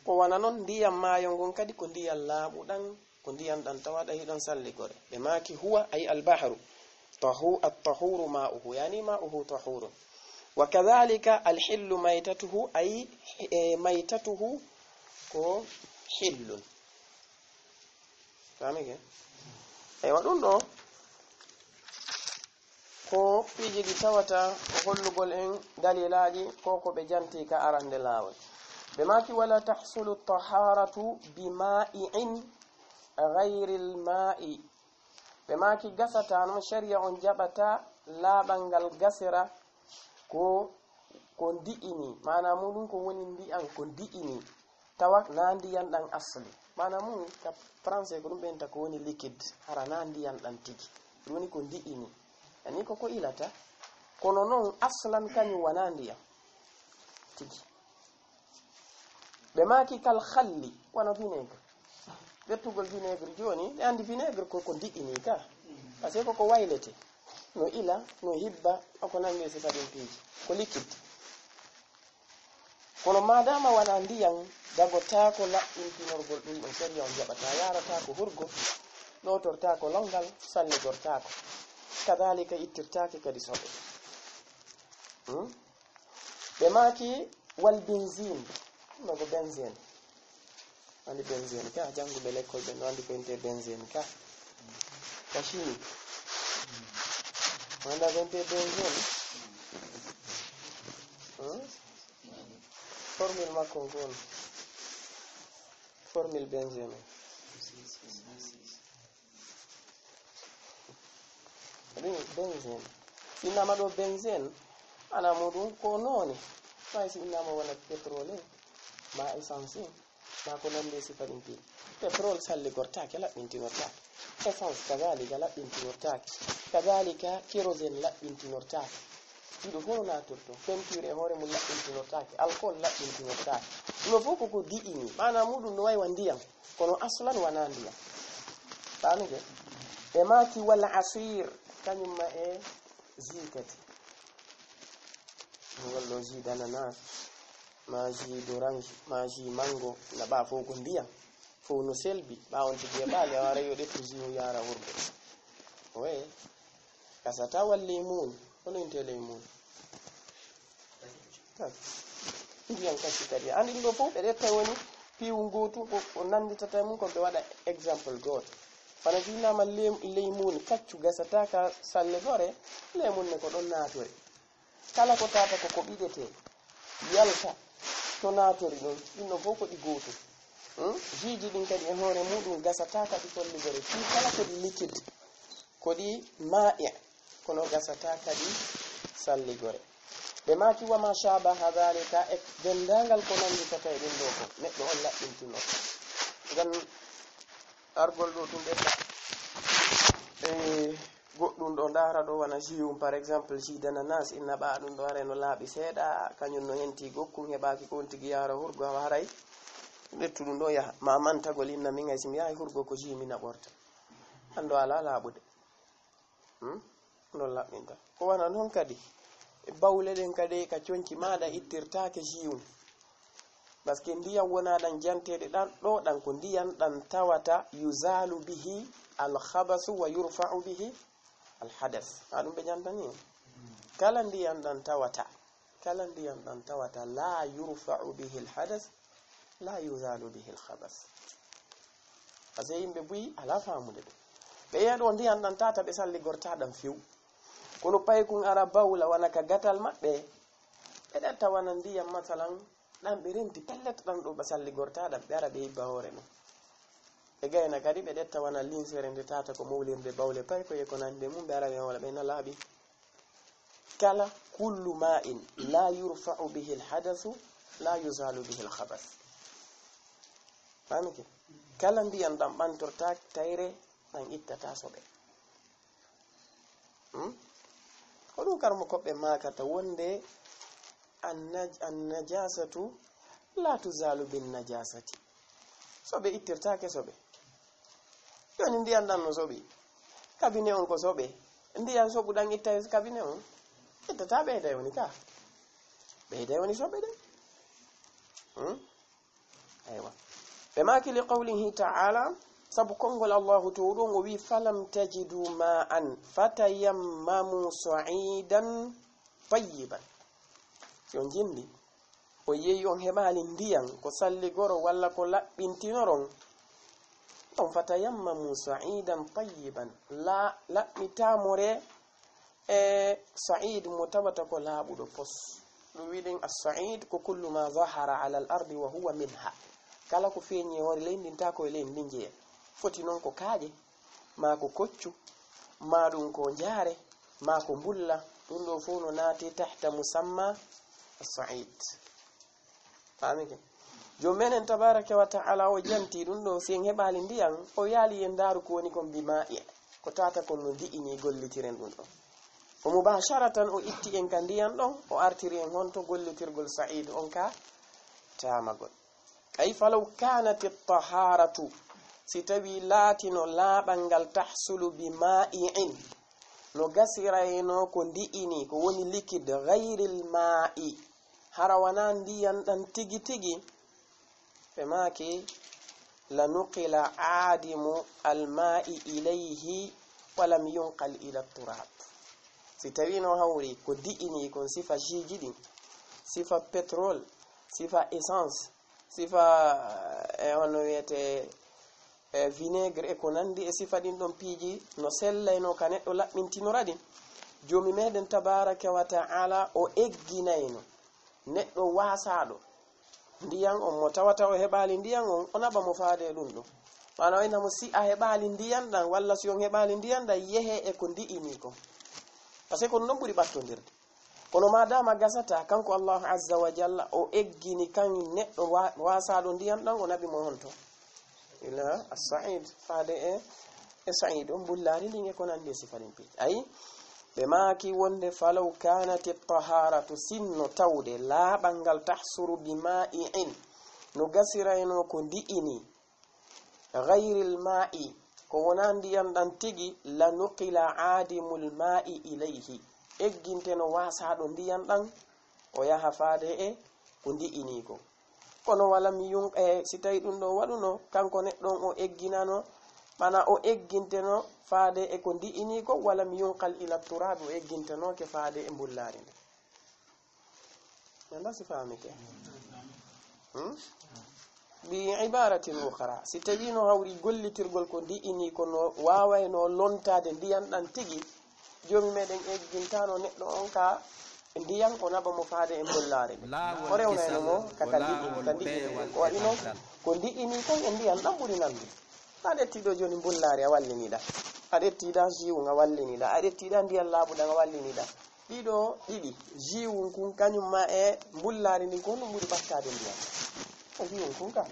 Ko wana non ndiyan maayo ngon kadi ko ndiyan laaɓuɗan, ko ndiyan ɗan tawaɗa hiɗon salligore. Ɓe maaki huwa ay albahru, tahu-, at-tahuru ma'uhu, yani ma'uhu tahurun. Wa kadhalika al-hillu maytatuhu, ay, e, maytatuhu ko hillun. Faamike? Eywa, ɗum ɗo ko piiji ɗi tawata ko hollugol en dalilaaji ko ko ɓe janti ka arande laawol. Ɓe maaki, "Wala tahsulu taharatu bi ma'i'in ghayril ma'i." Ɓe maaki, gasata non, sharia on jaɓata laaɓal ngal gasira ko, ko ndi'ini, maana muɗum ko woni ndiyan ko ndi'ini. Tawa na ndiyan ɗan asli. Maana mum ka français ko ɗum ɓe inta ko woni liquide, hara na ndiyan ɗan tigi. Ɗum woni ko ndi'ini. Ani ko ko ilata. Kono non aslan kañum wana ndiyan tigi. Ɓe maaki kal khalli, wano vinaigre. Ɓettugol vinaigre jooni, ɓe andi vinaigre ko ko ndi'ini ka. Parce que ko ko waylete. No ila, no hibba, ko nandi e sifa ɗin piiji. Ko liquide. Kono maadaama wonaa ndiyan, dagotaako laɓɓintinorgol ɗum ɗon, sariya on jaɓataa, yaarataa ko hurgo, ɗootortaako lonngal, salligortaako. Kadaalika ittirtaake kadi soɓe. Hmm? Ɓe maaki, "Wal benzine." No ko benzine. Andi benzine ka, jannguɓe lekkol ɓe no andi ko intee benzine ka. Ka chimie. Wanda ko intee benzine. Hmm? Formule makko on ko on. Formule benzine. Ɗum benzine. Innama ɗo benzine, ana muɗum ko noone. Fay si innama wona pétrole, ma essence, ma ko nandi e sifa ɗin piiji. Pétrole salligortaake, laɓɓintinortaake. Essence kadalika laɓɓintinortaake. Kadalika kérosène laɓɓintinortaake. Ɗiɗo fof no naatorto. Peinture e hoore mum laɓɓintinortaake. Alcool laɓɓintinortaake. Ɗum fof koko di'ini. Maana muɗum no wayi wa ndiyan. Kono aslan wona ndiyan. Faami ke? E maaki walla asir. Kañum ma e jus kadi. Ngol ɗo jus d'ananas. Ma jus d'orange. Ma jus mango. Naɓa fof ko ndiyan. Fof no selbi. Ɓa on tigi e ɓaali a wara yo ɗettu jus yaara wurɓe. Oui. Kasata walla leymun. Hono inte leymun? Kak. Ndiyan kasi kadi. Andi ɗum ɗo fof ɓe ɗetta woni piiwu ngootu ko, ko nannditata e mum ko ɓe waɗa exemple gooto. Wano wi'inaama lem-, leymun, kaccu gasata ka salle gore, leymun ne ko ɗon naatori. Kala ko tata ko ko ɓiɗete, yalta, to naatori ɗon, ɗin ɗon fof ko ɗi gootum. Hmm? Jiiji ɗin kadi e hoore muɗum gasata ka ɗi solligore. Fii kala ko ɗi liquide, ko ɗi maa'i, kono gasata ka ɗi salligore. Ɓe maaki, "Wa ma shabaha dhalika", e denndaangal ko nannditata e ɗum ɗoo ko, neɗɗo on laɓɓintino. Ngam argol ɗoo tun ɓe, e, goɗɗum ɗo ndaara ɗo wona jus, par exemple, jus d'ananas, inna ɓaa ɗum ɗo are no laaɓi seeɗa, kañum no henti gokkun, heɓaaki ko on tigi yaara hurgo, haray ƴettu ɗum ɗo yaha. Ma mantagol inna min hay si mi yahay hurgo ko jus mi naɓorta. An ɗo alaa laaɓude. Hmm? Non laɓɓinta. Ko wona non kadi, e bawle ɗen kadi ka conci maaɗa ittirtaake jus. Parce que ndiyan wonaa ɗan janteede ɗan ɗo, ɗan ko ndiyan ɗan tawata yuzalu bihi al khabasu wa yurfa'u bihi al hadas. Ha ɗum ɓe jantani en. Kala ndiyan ɗan tawata, kala ndiyan ɗan tawata la yurfa'u bihi al hadas, la yuzalu bihi al khabas. Parce que yimɓe buy alaa faamude ɗum. Ɓe yiya ɗo ndiyan ɗan tata ɓe salligorta ɗan few. Kono paykun ara bawla wona ka gatal maɓɓe, ɓe ɗetta wona ndiyan masalan, ɗan ɓe renti pellet ɗan ɗo ɓe salligorta ɗan, ɓe ara ɓe ibba hoore ɗum. Ɓe gayna kadi ɓe ɗetta wona linsere nde tata ko mowlirde bawle paykoye ko nandi e mum, ɓe ara ɓe hoola ɓe na laaɓi. Kala kullu ma'in la yurfa'u bihi al hadathu la yuzalu bihi al khabath. Famike? Kala ndiyan ɗan ɓantorta tayre, ɗan ittata soɓe. Hmm? Ko ɗum karmo koɓɓe maakata wonde an naj-, an najasatu la tuzalu bin najasati. Soɓe ittirtaake soɓe. Jooni ndiyan ɗan no soɓi. Kabine on ko soɓe. Ndiyan soɓu ɗan itta kabine on. Ittata ɓeyday woni ka. Ɓeyday woni soɓe ɗen. Hmm? Aywa. Ɓe maaki li qawlihi ta'ala, sabu konngol Allahu to ɗon o wi, "Falam tajidu ma'an fatayammamu sa'idan tayyiban." Si on jindi, o yeyi on heɓaali ndiyan, ko salligoro walla ko laɓɓintinoron, on fatayammamu sa'idan tayyiban, la-, laɓɓitamore e sa'id mo tawata ko laaɓuɗo pos. Ɗum wiɗen as-sa'id ko kullu ma zahara ala al-ardi wa huwa minha. Kala ko feeñi e hoore leydi ndin, ta ko e leydi ndin jeeya. Foti noon ko kaaƴe, maa ko koccu, maa ɗum ko njaare, maa ko mbulla. Ɗum ɗo fof no naati tahta musamma as-sa'id. Faamike? Joom meɗen tabaraka wa ta'ala o janti ɗum ɗo, si en heɓaali ndiyan, o yaali en ndaaru ko woni kon bi ma'i. Ko tata kon no di'ini gollitiren ɗum ɗo. Ko mubasharatan o itti en ka ndiyan ɗon, o artiri en honto gollitirgol sa'id on ka taamagol. Ay falaw kanat at-taharatu, si tawi laatino laaɓal ngal tahsulu bi ma'i'in, no gasirayno ko ndi'ini, ko woni liquide, ghayril ma'i, hara wana ndiyan ɗan tigi tigi, ɓe maaki, "La nuqila adimu alma'i ilayhi wa lam yunqal ila turab." Si tawino hawri ko di'ini kon sifa jiiji ɗin, sifa pétrole, sifa essence, sifa, eh, hono wiyete, eh, vinaigre e ko nandi e sifa ɗin ɗon piiji no sellayno ka neɗɗo laɓɓintinora ɗin. Joomi meɗen tabaraka wa ta'ala o egginayno neɗɗo waasaaɗo ndiyan on mo tawata o heɓaali ndiyan on, o naɓa mo faade e ɗum ɗum. Maana o inna mo si a heɓaali ndiyan ɗan, walla si on heɓaali ndiyan ɗan, yehe e ko ndi'ini kon. Parce que ko ɗum ɗon ɓuri ɓattondirde. Kono ma dama gasata, kanko Allahu azza wa jalla, o eggini kan neɗɗo wa-, waasaaɗo ndiyan ɗan, o naɓi mo honto? Ila as-sa'id, faade e, e sa'id, on bullaari ndin e ko nandi e sifa ɗin piiji. Ayi, ɓe maaki wonde falaw kanat at-taharatu, sinno tawde laaɓal ngal tahsulu bi ma'i'in, no gasirayno ko ndi'ini, ghayril ma'i, ko wona ndiyan ɗan tigi, la nuqila adimul ma'i ilayhi, egginteno waasaaɗo ndiyan ɗan, o yaha faade e ko ndi'ini ko. Kono walam yun-, e, si tawi ɗum ɗon waɗuno, kanko neɗɗo on o egginano, mana o egginteno faade e ko ndi'ini ko, walam yunqal ila turabi, o eggintenoke faade e mbullaari ndi. Nanda si faamike. Hmm? Bi ibaratin ukhra, si tawii no hawri gollitirgol ko ndi'ini ko no waawayno lontaade ndiyan ɗan tigi, joomi meɗen eggintano neɗɗo on ka ndiyan, o naɓa mo faade e mbullaari ndi. O rewnayno mo ka ka ndi'ini, ka ndi'ini ɗin. O waɗi non ko ndi'ini kon e ndiyan ɗan ɓuri nandude. A ƴetti ɗo jooni mbullaari a wallini ɗan. A ƴetti ɗan jiwun a wallini ɗan. A ƴetti ɗan ndiyan laaɓuɗan a wallini ɗan. Ɗiɗo, ɗiɗi, jiwun kun kañum ma e mbullaari ndin, ko honɗum ɓuri ɓattaade ndiyan? Ko jiwun kun ka.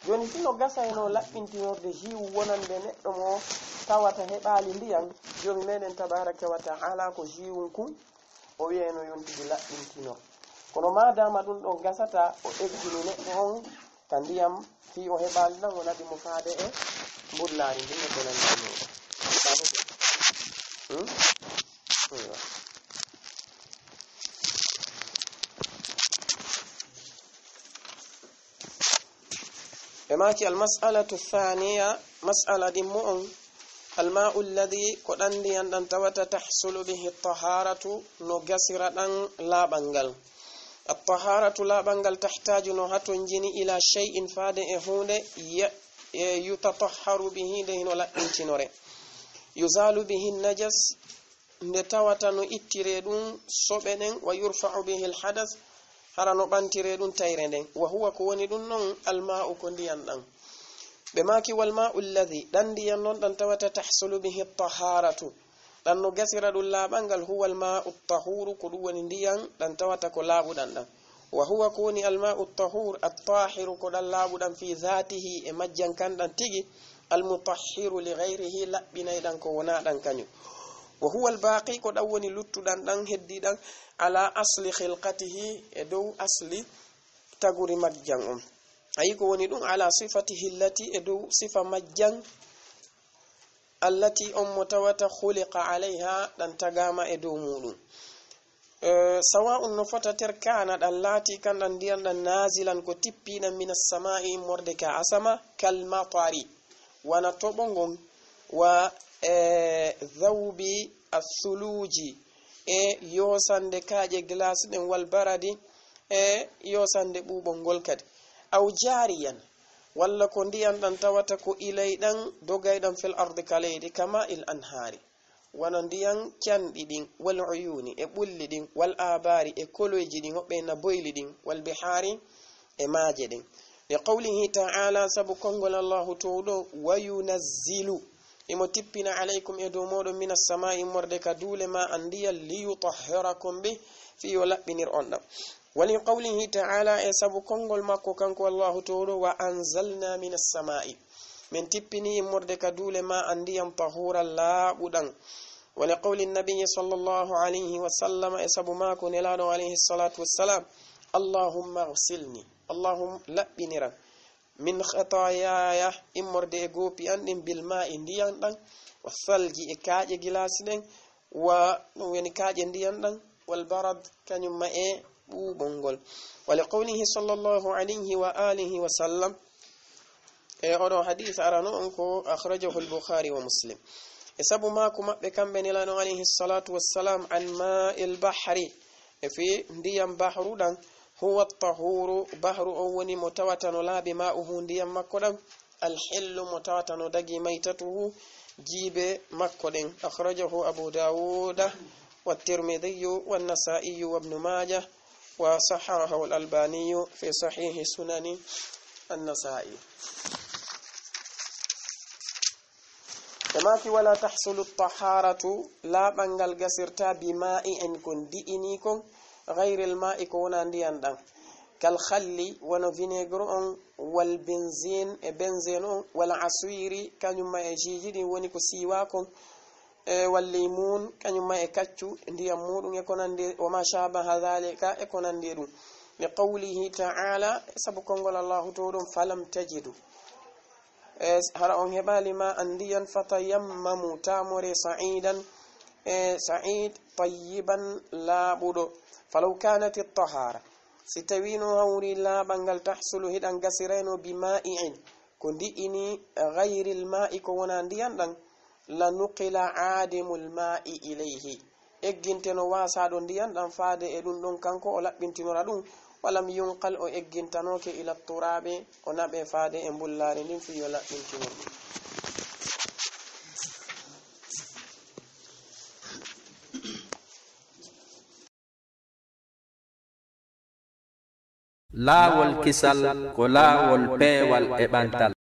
Jooni, si no gasayno laɓɓintinorde jiwu wonande neɗɗo mo tawata heɓaali ndiyan, Joomi meɗen tabaraka wa ta'ala ko jiwun kun o wi'ayno yontude laɓɓintinor. Kono maadaama ɗum ɗon gasata, o eggini neɗɗo on ka ndiyam fii o heɓaali ɗan, o naɓi mo faade e mbullaari ndin e ko nanndi e muuɗum. Hmm? Eywa. Ɓe maaki, al mas'alatu thaniya, mas'ala ɗimmo on, al ma'u alladhi, ko ɗan ndiyan ɗan tawata tahsulu bihi taharatu, no gasira ɗan laaɓal ngal. At taharatu, laaɓal ngal, tahtaju, no hatonjini, ila shay'in, faade e huunde, ya-, e yutatahharu bihi, nde hino laɓɓintinore. Yuzalu bihi najas, nde tawata no ittiree ɗum soɓe ɗen, wa yurfa'u bihi al-hadath, hara no ɓantiree ɗum tayre nden. Wa huwa, ko woni ɗum non, al-ma'u, ko ndiyan ɗan. Ɓe maaki, wal ma'u alladhi, ɗan ndiyan non ɗan tawata tahsulu bihi at-taharatu, ɗan no gasira ɗum laaɓal ngal, huwa al-ma'u at-tahuru, ko ɗum woni ndiyan ɗan tawata ko laaɓuɗan ɗan. Wa huwa, ko woni al-ma'u at-tahur, at-tahiru, ko ɗan laaɓuɗan, fi dhatihi, e majjan kan ɗan tigi, al-mutahhiru li ghayrihi, laɓɓinayɗan ko wonaa ɗan kañum. Wa huwa al-baqi, ko ɗan woni luttuɗan ɗan, heddiɗan, ala asli khilqatihi, e dow asli taguri majjan on. Ayi ko woni ɗum, ala sifatihi allati, e dow sifa majjan, allati, on mo tawata, khuliqa alayha, ɗan tagaama e dow muɗum. Eh, sawa'un, no fota ter, kana, ɗan laati kan ɗan ndiyan ɗan, nazilan, ko tippiɗan, minas sama'i, immorde ka asama, kal matari, wana toɓo ngon, wa, eh, dhawbi athuluji, e yosande kaaƴe glace ɗen, wal baradi, e yosande ɓuuɓol ngol kadi, aw jariyan, walla ko ndiyan ɗan tawata ko ilayɗan, dogayɗan, fil ardi, ka leydi, kama il anhari, wano ndiyan canɗi ɗin, wal uyuni, e ɓulli ɗin, wal abari, e koloyji ɗin, hoɓɓe na boyli ɗin, wal bihari, e maaje ɗen. Li qawlihi ta'ala, sabu konngol Allahu Toowɗo, wa yunazzilu, himo tippina, alaykum, e dow mooɗon, minas samaa'i, immorde ka duule, ma'an, ndiyan, li yutahhirakum bih, fii yo laɓɓinir on ɗan. Wa li qawlihi ta'ala, e sabu konngol makko kanko Allahu Toowɗo, wa anzalna minas samaa'i, men tippini immorde ka duule, ma'an, ndiyan, tahuran, laaɓuɗan. Wa li qawli nabiyyi sallallahu alayhi wa sallam, e sabu maaku Nelaaɗo alayhi salatu wassalam, Allahumma ghsilni, Allahumma laɓɓiniran, min khataayaya, immorde e goopi an ɗin, bil maa'i, ndiyan ɗan, wa thalji, e kaaƴe gilaasi ɗen, wa, ɗum woni kaaƴe ndiyan ɗan, wal barad, kañum ma e ɓuuɓol ngol. Wa li qawlihi sallallahu alayhi wa alihi wa sallam, e oɗo hadith arano on ko akhrajahu al-Bukhari wa Muslim. E sabu maaku maɓɓe kamɓe Nelaaɗo alayhi salatu wassalam, an ma'il bahri, e fii ndiyan bahru ɗan, huwa tahuru, bahru on woni mo tawata no laaɓi, ma'uhu, ndiyan makko ɗan, al-hillu, mo tawata no dagi, maytatuhu, jiibe makko ɗen. Akhrajahu Abu Dawuda wa Tirmidhiyu wa Nasa'iyu wa Ibnu Majah, wa sahhahahu al-Albaniyu fi sahihi sunani an-Nasa'i. Ɓe maaki, wala tahsulu taharatu, laaɓal ngal gasirta, bi ma'i'in, ko ndi'ini kon, ghayril ma'i, ko wonaa ndiyan ɗan. Kal khalli, wano vinaigre on, wal benzin, e benzin on, wal aswiri, kañum ma e jiiji ɗin, woni ko siiwaa kon, e wal limun, kañum ma e kaccu, ndiyan muuɗum, e ko nanndi, wa ma shabaha dhalika, e ko nanndi e ɗum. Li qawlihi ta'ala, e sabu konngol Allahu Toowɗo on, falam tajidu. E hara on heɓaali ma'an ndiyan, fatayammamu, taamore, sa'idan, e sa'id, tayyiban, laaɓuɗo. Falaw kanati tahara, si tawii no hawri laaɓal ngal, tahsulu, hiɗan gasirayno, bi ma'i'in, ko ndi'ini, ghayril ma'i, ko wonaa ndiyan ɗan, la nuqila adimul ma'i ilayhi, egginte no waasaaɗo ndiyan ɗan faade e ɗum ɗon, kanko o laɓɓintinora ɗum, Walam yunqal, o eggintanooke, ila turaabi, o naɓe faade e mbullaari ndin fii yo laɓɓintino. Laawol kisal ko laawol peewal e ɓantal.